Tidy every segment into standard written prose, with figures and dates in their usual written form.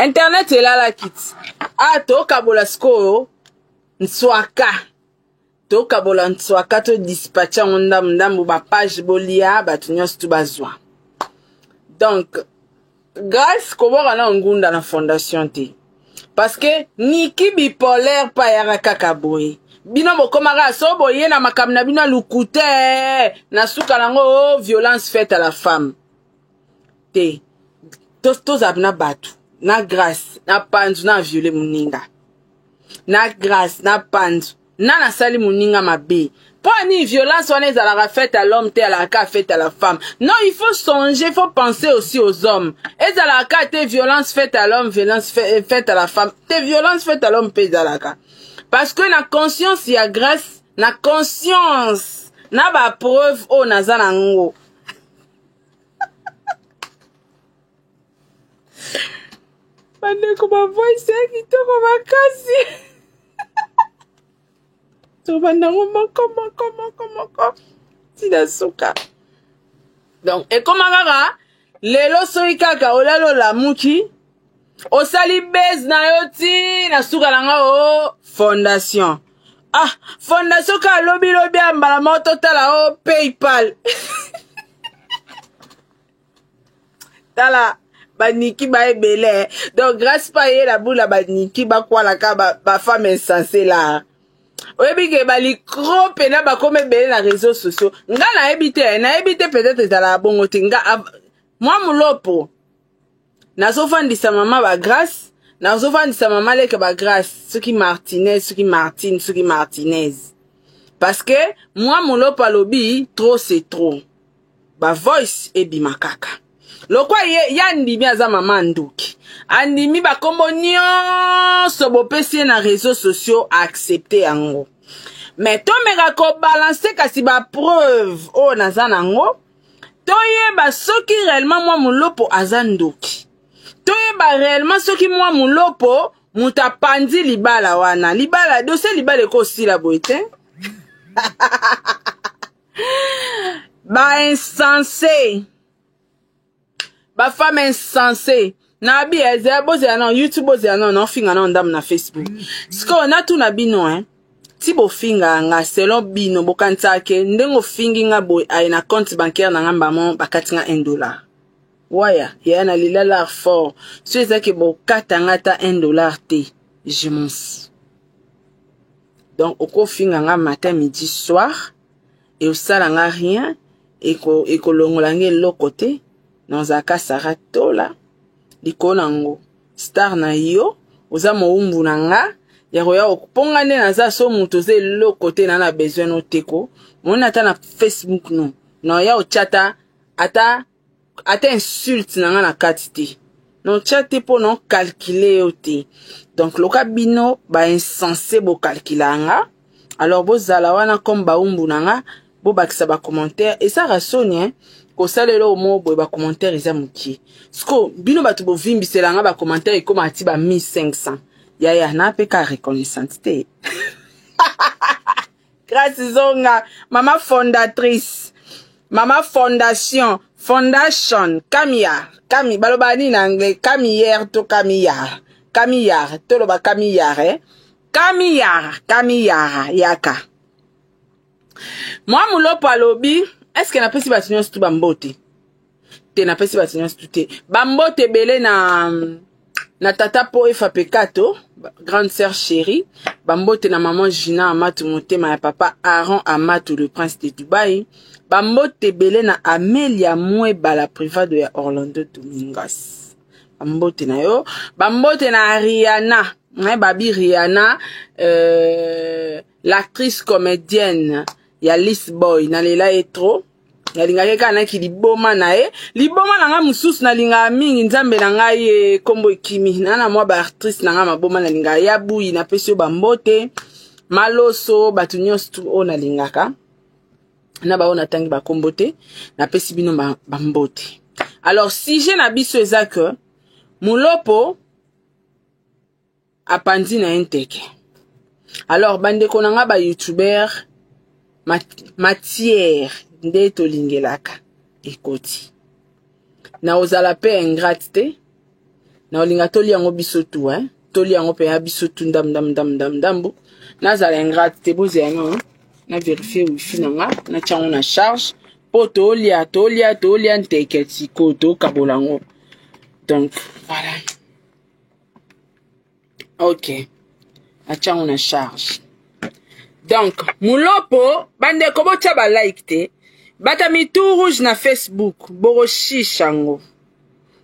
Internet elalaki ti. Ah, tokabola sikoyo nswaka. Tokabola nswaka to dispatche yango ndambu ndambu ba page bolia bato nyonso tu bazwa. Donc Grace kobwaka na ngunda na fondation te. Parce que Niki bipolaire pa yaka kaka boye. Bino bokomaka so boye na makambo na bino ya lokuta eh, na suka nango oh, violence faite à la femme. Te. Tozala na bato na Grace na panzu na viole moninga. Na Grace na panzu na nasali moninga mabe mpo ani violence wana ezalaka faite à l'homme te alaka faite à la femme. Non, il faut songer, il faut penser aussi aux hommes. Ezalaka te violence faite à l'homme, violence faite à la femme te, violence faite à l'homme mpe ezalaka, parce que na conscience ya Grâce, na conscience na bapreuve oyo naza nango. Bandeko, bavoice ya kitoko makasi, tobanda yango moko moko moko moko ntina suka. Donc ekóma kaka lelo, soki kaka olali, olamuki, osali base na yo ti na suka na nga o fondation. Ah, fondation kaka lobilobi ya mbala moko totala o PayPal. Tala baniki baebele. Donc Grâce pa ye na bula baniki bakwalaka bafemme ba insensé la. Oyebi ke balikro mpena bakoma ebele na réseaux sociaux. Nga nayebi te, nayebi te, peut-être ezalaka bongo te. Nga mwa molopo nazofandisa mama bagrâce, nazofandisa mama leke bagrâce, soki Martinez, soki Martine, soki Martinez, parce que mwa molopo alobi trop c'est trop. Bavoice ebima kaka lokwa ye ya ndimi aza mama ndoki, andimi bakombo nyonso bopesi ye na réseaux sociaux, aaccepte yango. Mais tomeka kobalancer kasi bapreuve oyo naza nango, toyeba soki réellement mwa molopo aza ndoki, toyeba réellement soki mwa molopo moto apandi libala wana. Libala, dossier libala ekosila boye te. Bainsensé, bafemme insensé nabi ezala. Bozela na YouTube, bozela na naofinga na ndambo na Facebook. Sikoyo natuna bino, hein, ti bofinga nga, selon bino bokanisaka ke ndenge ofingi nga boye, aye na compte bancaire na nga mbamo bakati nga 1 dollar? Waya yaya na lela lar fort. So ezaki bokata nga ata 1 dollar te, je m'en fous. Donc okofinga nga matin, midi, soir e osala nga rien, ekolongola nga eloko te. Nazalaka Sara Tola likolo nango star na yo, oza mowumbu na nga ya koya mponga nde naza. So moto oza eloko te, na na besoin no te. Ko moni ata na Facebook no na oya otya ata ata insulte na nga na kati te, na otya te mpo na ocalculer yo te. Donc loka bino bainsensé bocalcula nga, alors bozala wana comme baumbu na nga, bobakisa bacommentaire. Esaka soni, hein? Kosala eloko moko boye, bacommentaire eza mokie. Siko bino bato bovimbisela nga bacommentaire ekóma ti ba 1500. Yaya na mpe ka reconnaissante te. Grâce Zonga, mama fondatrice, mama fondation, fondation kamia kami, baloba nini na anglais? Kamiyer to kamiyar? Kamiyar, toloba kamiyar, eh? Kamiyar, kamiyara yaka. Mwa molopo alobi eske napesi bato nyonso tu bambote te? Napesi bato nyonso tu te bambote ebele na tata po efa pekato, grande sœur chérie. Bambote na maman Gina Amatu, motema ya papa Aaron Amatu, le prince de Dubai. Bambote ebele na Amelia Mwebala, privado ya Orlando Domingas, bambote na yo. Bambote na Rihanna, babi Rihanna, l'actrice comédienne ya Lisboy, nalela ye trop, nalingaki kaka naki liboma na ye, liboma na ngai mosusu nalingaka mingi. Nzambe na ngai ye nkombo ekimi na mwa baactrice na ngai maboma nalingaka ya buyi, napesi yo bambote maloso. Bato nyonso tu oyo nalingaka na baoyo natangi bakombo te, napesi bino bambote. Alors sujet na biso eza ke molopo apanzi na ye nteke. Alors bandeko na nga bayoutubeur, matière nde tolingelaka ekoti na ozala mpe ingrate te. Na olinga tolia yango biso tu, hein. Tolia yango mpenza biso tu ndambu ndambu ndambu ndambu ndambu. Nazala ingrate te, bozela no na verifier wifi na nga, natia yango na charge mpo tolia tolia tolia nteke sikoyo tokabola yango. Donc voilà, ok, natia yango na charge. Donc Mulopo, bandeko botya balike te, bata mitu rouge na Facebook, bokoshisha yango,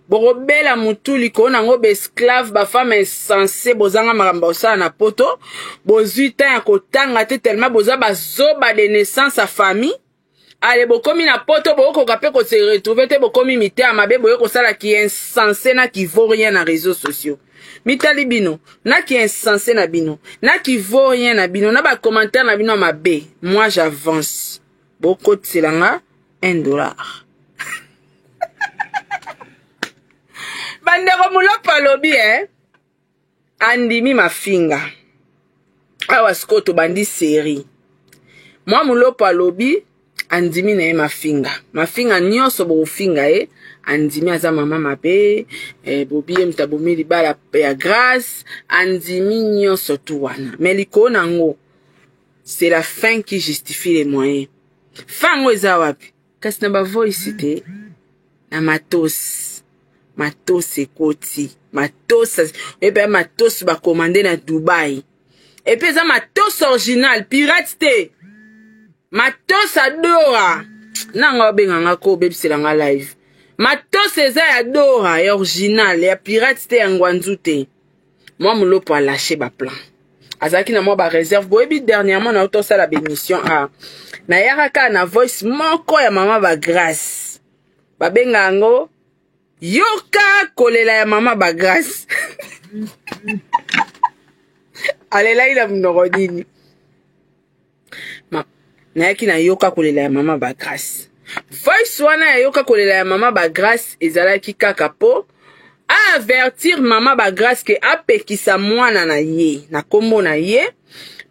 bokobela mutu likolo nango. Baesclave, bafemme insensé, bozanga makambo osala na Poto, bozwi temps ya kotanga te tellement boza bazoba de naissance ya famille. Ale bokomi na Poto, bokokoka mpe kose retrouver te, bokomi mitema mabe, boye kosala ki insensé na ki vaurien na réseaux sociaux. Mitali bino na ki insensé na bino, na ki vaurien na bino, na bacommentaire na bino ya mabe. Moi j'avance, bokotisela nga 1 dollar. Bandeko, Mulopo alobi eh, andimi mafinga. Awa sikoyo tobandi série. Mwa Mulopo alobi andimi na ye mafinga, mafinga nyonso bokofinga ye, andimi aza mama mabe, bobi ye moto abomi libala ya Grâce, andimi nyonso tu wana. Mais likolo nango, c'est la fin qui justifie les moyens. Fin yango eza wapi? Kasi na bavoice te, na matos. Matos ekoti, matos oyebi, matos bakomande na Dubai, et puis eza matos original, pirate te, matos adora nanga babenganga ko obebisela nga live. Matos eza ya dora, ya original, ya pirate te, ya ngwanzu te. Mwa Molopo alâcher baplan, azalaki na mwa bareserve. Boyebi, dernièrement na tosala bémission a nayaka kaka na voice moko ya mama Bagrâce, babenga yango "Yoka kolela ya mama Bagrâce". Alelaki na monoko nini? Nayaki na "Yoka kolela ya mama Bagrâce". Voice wana ya "Yoka kolela ya mama Bagrâce" ezalaki kaka mpo aavertir mama Bagrâce ke apekisa mwana na ye na nkombo na ye,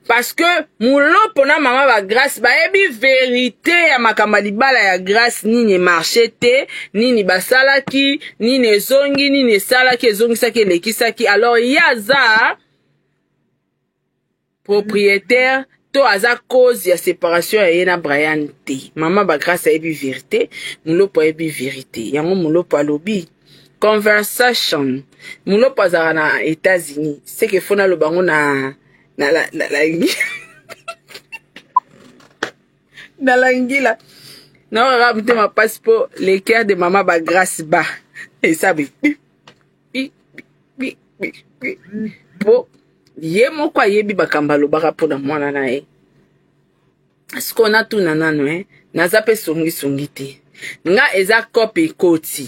parce que Mulopo na mama Bagrâce bayebi vérité ya makambo ya libala ya Grâce, nini emarcher te, nini basalaki, nini ezongi, nini esalaki, ezongisaki, elekisaki. Alors ye aza propriétaire to aza cause ya séparation ya ye na Brian te. Mama Bagrâce ayebi vérité, Mulopo ayebi vérité yango. Mulopo alobi conversation, Mulopo azalaka na États-Unis, seke fo naloba yango na langila naokaka motema mpasi mpo le cœur de mama Bagrâce ba esabi pi pi pi pi pi, mpo ye moko ayebi makambo alobaka mpona mwana na ye. Sikoyo natuna nano, eh? Naza mpe songisongi te. Nga eza kope ekoti,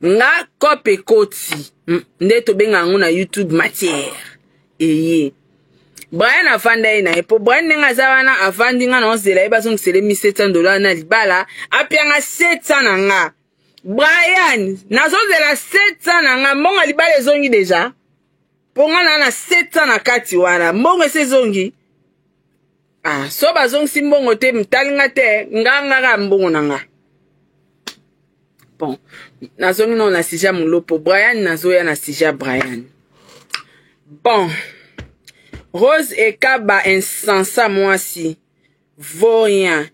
nga kope ekoti nde tobenga yango na YouTube matière eye. Brian avanda ye na ye, mpo Brian ndenge aza wana avandi, nga na ozela ye bazongisela 1700 dollar na libala, apianga 700 na nga. Brian, nazozela 700 na nga. Mbongo ya libala ezongi déjà, mpo nga na 700 na kati wana, mbongo esi ezongi. Ah, so bazongisi mbongo te, mtali nga te, nga ngaka mbongo na nga. Bon, nazongi nano na sujet Molopo Brian, nazoya na sujet Brian. Bon, Rose Ekaba insensé, mwasi vaurien,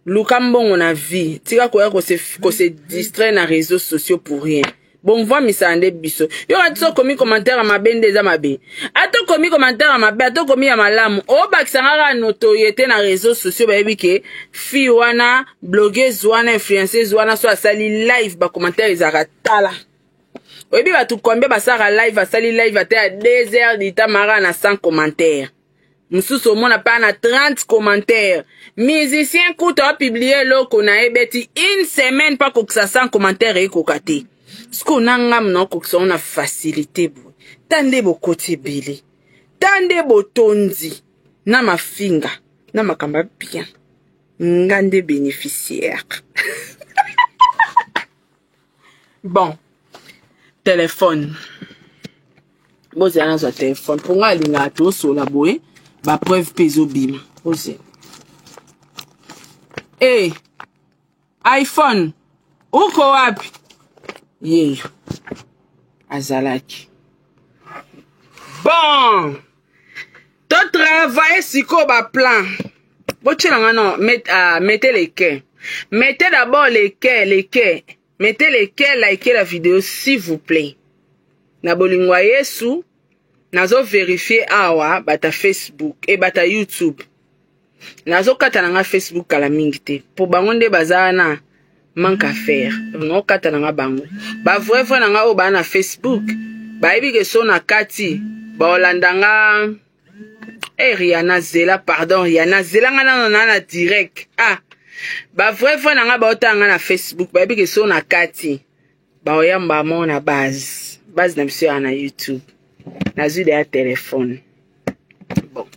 luka mbongo na vie, tika koya kose distraire na réseaux sociaux pour rien. Bomvwamisaka nde biso. Yo kati so okomi commentaire ya mabe nde eza mabe, ata okomi commentaire ya mabe, ata okomi ya malamu, obakisanga kaka notoriété na réseaux sociaux. Bayebi ke fille wana, blogueuse wana, influenceuse wana, so asali live, bacommentaire ezalaka. Tala, oyebi bato combien basalaka live, asali live ata ya 2 heures dita mara na 100 commentaire, mosusu omona mpe na 30 commentaire. Musicien kuta apublier eloko na ye, beti une semaine mpo akokisa 100 commentaire, ekoka te. Sikoyo na ngamu na okokisa ngo na facilité boye. Ta nde bokoti ebele, ta nde botondi na mafinga na makambo ya bien, nga nde bénéficiaire. Bon, telefone, bozela nazwa telefone, mpo nga alingaka tosola boye, bapreuve mpe ezobima. Bozela e iPhone uko wapi? Yeyo. Azalaki. Bon! To travailler sikoyo ba plan. Botiela nga non, met, ah, mettez les cœurs. Mettez d'abord les cœurs, les cœurs. Mettez les cœurs, likez la vidéo s'il vous plaît. Na bolingo ya Yesu, nazo verifier awa bata Facebook et bata YouTube. Nazokata na nga Facebook kala mingi te po bango nde baza wana manque à faire. Nakokata na nga bango. Ba vrai vrai na nga oyo baa na Facebook bayebi ke so na kati baolanda nga. Eh Rihanna zela pardon Rihanna zela nga nano na na direct. Ah ba vrai vrai na nga baotala nga na Facebook bayebi ke so na kati baoyamba mo na base base na biso ya na YouTube. Nazwi deya telefone. Bon.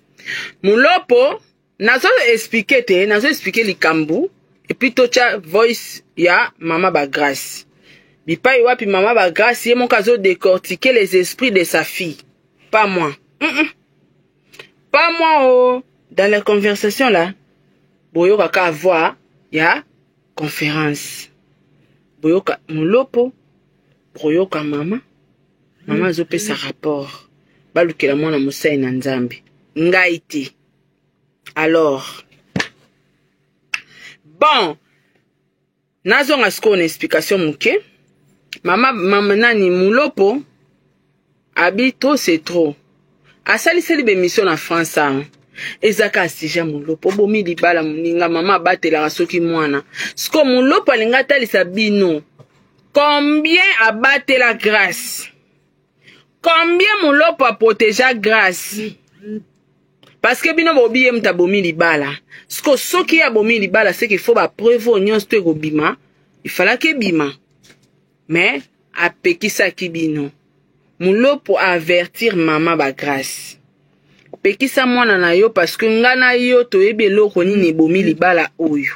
Mulopo nazo expliquer te, nazo expliquer likambo et puis totia voice ya mama ba Grace. Bipai wapi mama ba Grace ye moko azo décortiquer les esprits de sa fille. Pas moi. Pas moi oh. Dans la conversation là, boyoka ka voix ya conférence. Boyoka mulopo, boyoka mama. Mama azopesa rapport. Balukela mwana mosali na Nzambe. Ngai te. Alors, bon, nazonga sikoyo na explication moke. Mama, mama nani Mulopo abi trop c'est trop. Asaliseli ba émission na France awa. Ezaka sujet Mulopo bomi libala moninga mama abatelaka soki mwana. Siko Mulopo alinga atalisa bino combien abatela Grâce. Combien Mulopo aproteja Grâce. Parce que bino bobi ye mutu abomi libala. Siko soki ye abomi libala c'est qu'il faut ba preuve oyo nyonso to ekobima, il fallait ebima. Mais apekisaki bino. Mulopo avertir mama ba Grâce. Pekisa mwana na yo parce que nga na yo toyebi eloko nini ebomi libala oyo.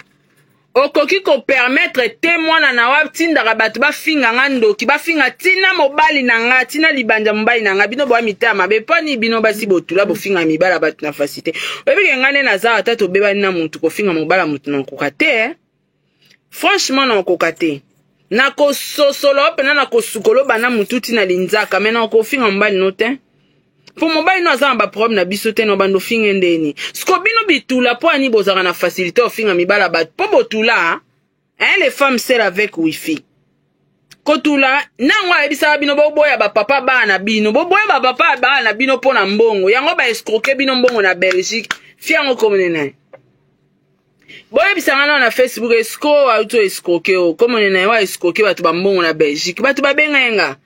Okoki ko permettre te mwana na wa tindaka bato bafinga nga ndoki, bafinga tina mobali na nga, tina libanja mobali na nga. Bino boya mitema mabe mpo ni bino basi botula bofinga mibala bato na facilité. Oyebi ke nga nde naza ata tobebani na mutu kofinga mobala mutu na okoka te. Eh? Franchement na okoka te. Nakososola mpena na kosukola bana mutu tina linzaka me na okofinga mobali no te. Po mobali no aza na ba problème na biso te no bando finga ndeni. Siko bino bitula po ani bozaka na facilité ofinga mibala bato po botula hein les femmes seules avec wifi. Kotula nango ayebisaka bino boboya ba papa bana bino, boboya ba papa bana bino po na mbongo. Yango ba escroquer bino mbongo na Belgique. Fiango komone naye. Boyebisanga na Facebook escroc auto escroquer o komone naye wa escroquer bato ba mbongo na Belgique. Bato babenga ye nga.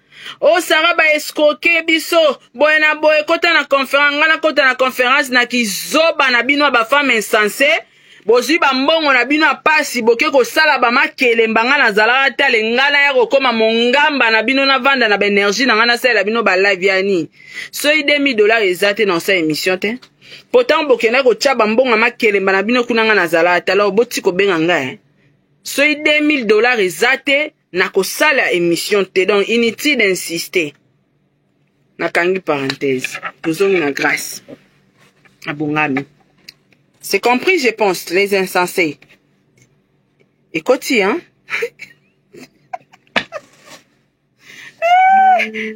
O Sarah ba escroquer biso boye na boye kota na conférence nga na kota na conférence na kizoba na bino ba femme insensée bozwi ba mbongo na bino ya pasi boke kosala ba makelemba nga nazalaka tale nga na ya kokoma mongamba na bino na vanda na ba énergie na nga nasalela bino ba live ya nini soki $2000 eza te na osala émission te pourtant bokenda kotia ba mbongo ya makelemba na bino kuna nga nazalaka tala oboti kobenga nga eh. Soki $2000 eza te na kosala émission te donc inutile d'insister. Nakangi parenthèse tozongi na Grâce abongami. C'est compris je pense les insensés. Ekoti hein.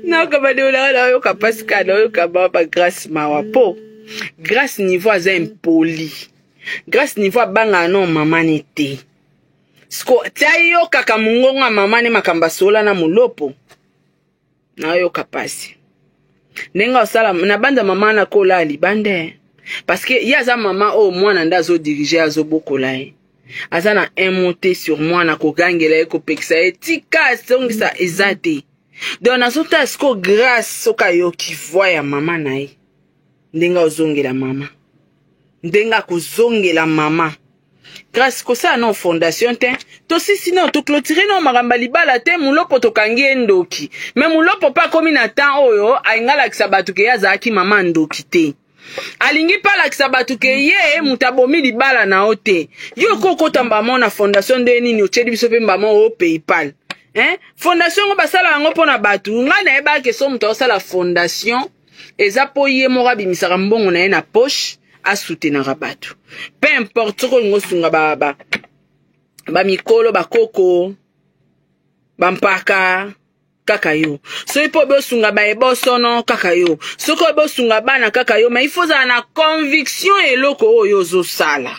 Nayoka badeola nayoka Pascal nayoka ba Grâce mawa po Grâce niveau aza impoli. Grâce niveau abangaka no mama ne te. Siko tia yokaka mongongo ya mama ne makambo asola na Mulopo. Nayoka pasi. Ndenge osala na banda mama na kola libande. Parce que ye aza mama oyo mwana nde azo diriger azobokola ye. Aza na un mot te sur mwana kogangela ye kopekisa ye tika asongisa eza te. Donc nazotala siko Grâce soki ayoki voix ya mama na ye. Ndenge ozongela mama. Ndenge akozongela mama. Grâce kosala na fondation te tosisi na toclôturer na makambo ya libala te Mulopo tokangi ye ndoki me Mulopo mpe akomi na temps oyo alingi alakisa bato ke ye azalaki mama ndoki te alingi mpe alakisa bato ke ye moto abomi libala na yo te yo okokota mbamo na fondation nde nini otieli biso mpe mbamo oyo PayPal hein fondation yango basala yango mpona bato ngai nayebaka ke so moto aosala fondation eza mpo ye moko abimisaka mbongo na ye na poche asoutenaka bato peu importe soki olingi osunga ba mikolo bakoko bampaka. kaka yo. Soki mpo obi osunga baebosono, kaka yo. Soki obi osunga bana, kaka yo. Mais il faut ozala na conviction eloko oyo ozosala.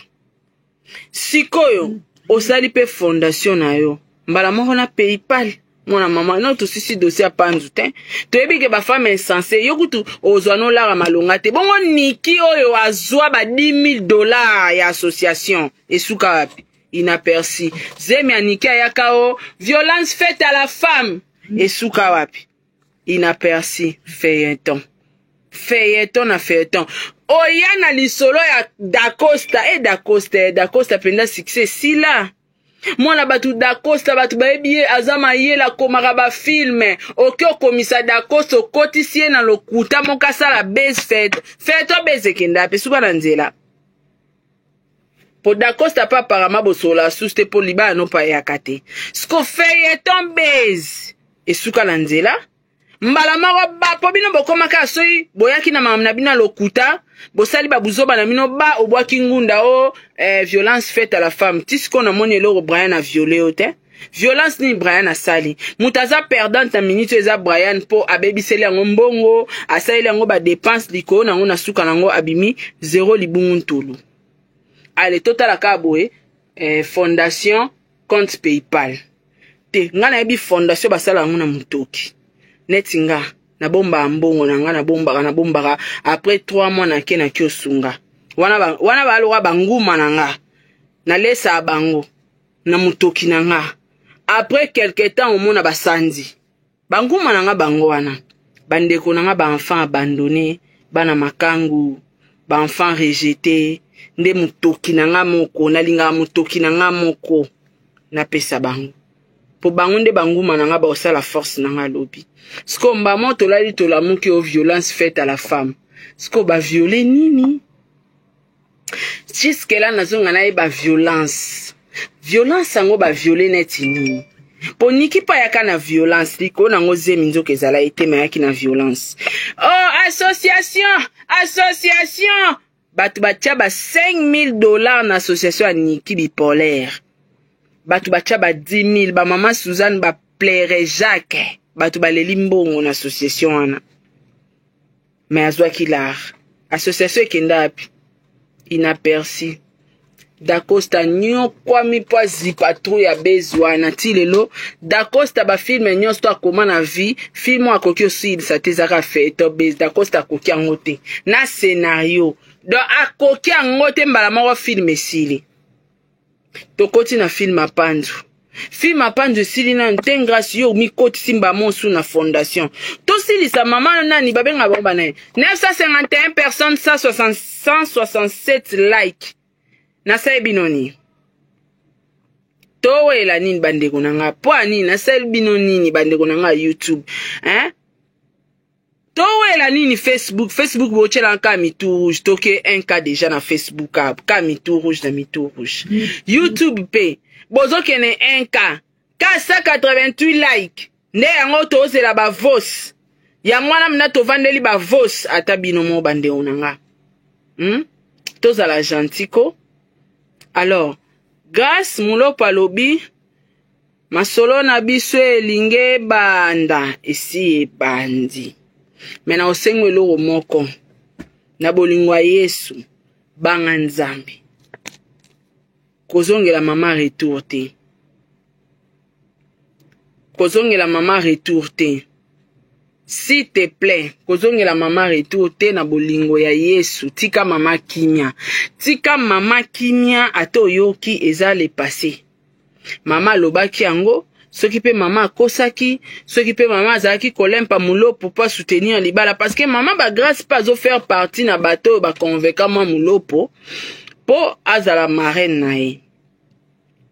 Sikoyo osali mpe fondation na yo mbala moko na PayPal. Mwana mama no, tosisi dossier ya panzu te. Toyebi ke bafemme insensé, yo kutu ozwa nolara malonga te. Bongo Niki oyo azwa ba 10 000 $ ya association, esuka wapi? Inaperçu. Zemi ya Niki ayaka o violence faite à la femme, esuka wapi? Inaperçu. Feuilleton, feuilleton na feuilleton. Oya na lisolo ya Dacosta. E Dacosta, Dacosta mpenza succès esila. Mwana bato Dacosta, bato bayebi ye, aza mayele, akomaka bafilms. Oke okomisa Dacosta, okotisi ye na lokuta moko, asala base fete fete obese, ekenda mpe suka na nzela. Po Dacosta mpe apparemment bosola susu te, mpo libala no mpo ayaka te. Siko feuilleton base esuka na nzela mbala moko ba, mpo bino bokomaka soki boyaki na makambo na bino ya lokuta, bosali babuzoba na bino, ba obwaki ngunda o violence faite à la femme. Ti sikoyo namoni eloko Brian aviole yo te. Violence nini Brian asali? Moto aza perdante na minute oyo eza Brian, mpo abebiseli yango mbongo, asaleli yango badépenses likolo nango, na suka nango abimi zero, libungu ntulu. Ale, totala kaka boye, fondation, compte PayPal te. Ngai nayebi fondation basala yango na motoki. Neti nga nabombaka mbongo na nga, nabombaka, nabombaka, après 3 mois nake naki osunga. Wana, wana baloka banguma na nga, nalesaka bango na motoki na nga. Après quelque temps omona basandi banguma na nga bango wana, bandeko na nga, baenfant abandonné, bana makangu, baenfant rejeté. Nde motoki na nga moko, nalingaka motoki na nga moko, napesa bango, mpo bango nde banguma na nga, baosala force na nga alobi. Sikoyo mbamo tolali, tolamuki o violence faite à la femme. Sikoyo baviole nini? Jusque là nazonga nayeba violence. Violence yango baviole neti nini? Mpo Niki mpo ayaka na violence likolo nango, zemi nzoka ezala ye te, me ayaki na violence. Oh, association, association, bato batia ba 5000 $ na association ya Niki bipolaire. Bato batia ba 10 000, bamama Suzanne baplere Jacques, bato baleli mbongo na association wana. Me azwaki lar, association ekenda wapi? Inaperçu. Dacosta nyokwami mpo azipa trou ya base wana. Ti lelo Dacosta, bafilms nyonso to akoma na vie, film oyo akoki osilisa te ezaka feuilleton base. Dacosta akoki yango te na scénario, donc akoki yango te. Mbala moko film esili, tokoti na film apanzu. Film apanzu esili nanu te. Grâce yo mikotisi mbamosu na fondation. Tosilisa mama nani babenga bango bana 951 personnes, 167 like. Nasali bino nini? Towela nini, bandeko na nga? Mpo ya nini? Nasali bino nini, bandeko na nga YouTube, hein? Towela nini? Facebook, Facebook botyela ka mitu rouge. Toke 1 K déjà na Facebook, ka mitu rouge na mitu rouge. YouTube mpe bozokende 1 K, ka 188 like. Nde yango tozela bavues yango wana. Mina tovandeli bavues ata bino mo, bandeko na nga, Tozala gentil ko. Alors Grâce Mulopo alobi masolo na biso elingi ebanda, esi ebandi. Me na osengo eloko moko na bolingo ya Yesu, banga Nzambe, kozongela mama retour te, kozongela mama retour te, s'il te plaît, kozongela mama retour te. Na bolingo ya Yesu, tika mama kimia, tika mama kimia. Ata oyoki eza le passé, mama alobaki yango. Soki mpe mama akosaki, soki mpe mama azalaki kolempa Mulopo mpo asoutenir libala, parce que mama bagrâce mpe azofaire partie na bato oyo baconvaincre mwa Mulopo mpo azala marraine na ye.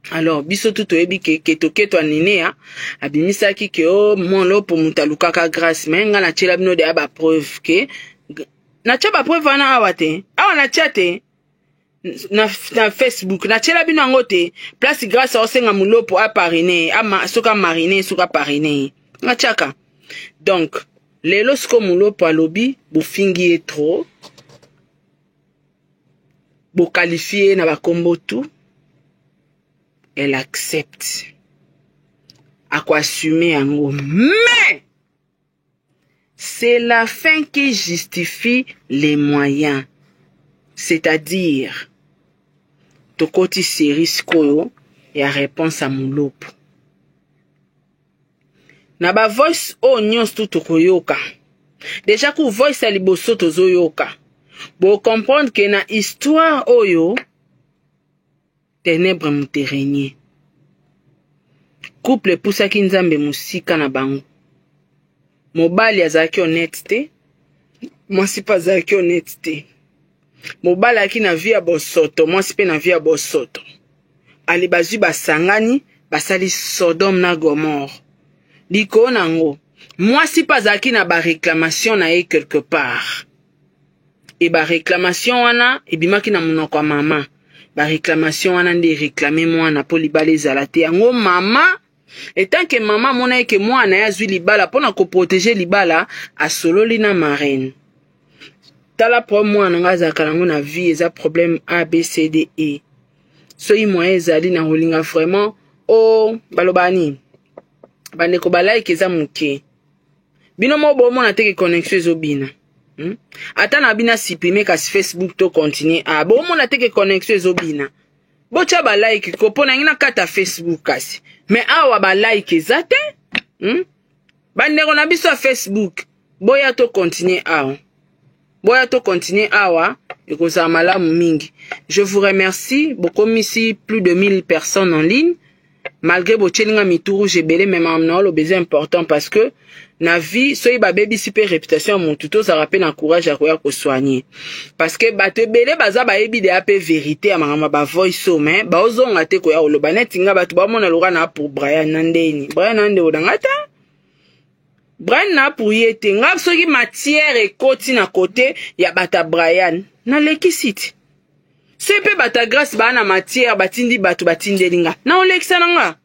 Alors biso tu toyebi ke ketoketo aninea abimisaki ke o Molopo moto alukaka Grâce. Me ngai natiela bino deya bapreuve ke natia bapreuve wana awa te, awa natia te na Facebook, natiela bino yango te. Place Grâce aosenga Molopo aparraine, soki amarraine, soki aparraine, natiaka. Donc lelo sikoyo Molopo alobi bofingi ye trop, boqualifie ye na bakombo tu. Elle accepte. Akoassume yango, mais c'est la fin qui justifie les moyens. C'est-à-dire, tokoti série sikoyo ya réponse ya Molopo na bavoice oyo nyonso tu tokoyoka. Déjà ku voice ya liboso tozoyoka, bocomprendre ke na histoire oyo ténèbre moterenier, couple epusaki Nzambe mosika na bango. Mobali azalaki honnête te, mwasi mpe azalaki honnête te. Mobali ayaki na vie ya bosoto, mwasi mpe na vie ya bosoto. Ale bazwi, basangani, basali Sodome na Gomore. Likolo na yango, mwasi mpe azalaki na baréclamation na ye quelque part, e baréclamation wana ebimaki na monoko ya mama. Baréclamation wana nde eréclame mwana mpo libala ezala te. Yango mama, en tant que mama, amona eke mwana ye azwi libala, mpona koprotéger libala, asololi na marraine: "Tala, problème mwana nga azalaka nango na vie eza problème A, B, C, D, E. Soki moyen ezali na kolinga vraiment o baloba nini?" Bandeko, balike eza moke. Bino mo bomona teke connexion ezobina, Ata na bino asupprime kasi Facebook to continue. Ah, bomona teke connexion ezobina. Botya balike ko mpo nangi na kati ya Facebook kasi me awa balike eza te, Bandeko na biso ya Facebook, boya to continue awa, boya to continue awa, ekozala malamu mingi. Je vous remercie. Bokomisi plus de 1000 personnes en ligne malgré botielinga mitu rouge ebele, mais makambo na oloba eza important parce que na vie, soki babebisi mpe réputation ya motu, tozalaka mpe na courage ya koya kosoigner, parce que bato ebele baza bayebi deya mpe vérité ya makambo ya bavoice oyo, mais baozonga te koya koloba. Neti nga, bato baomona loka na pour Brian na ndeni Brian na ndeko na nga ta Brian na pour ye te. Nga soki matière ekoti na kote ya bato ya Brian, nalekisi te. Soki mpe bato ya Grâce baa na matière, batindi bato, batindeli nga, na olekisa na nga.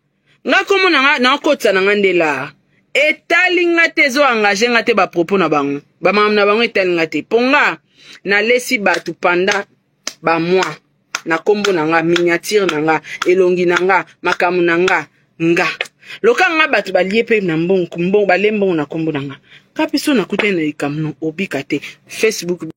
Nga kombo na nga naokotisa na nga nde lar etali nga te, ezoengage nga te. Bapropos na bango, bamakambo na bango etali nga te, mpo nga nalesi bato panda bamwa na nkombo na nga, miniature na nga, elongi na nga, makambo na nga. Nga loka nga bato balie mpe na mbongo, mbongo balie mbongo na nkombo na nga. Ka mpe so nakutani na likambo no obika te Facebook.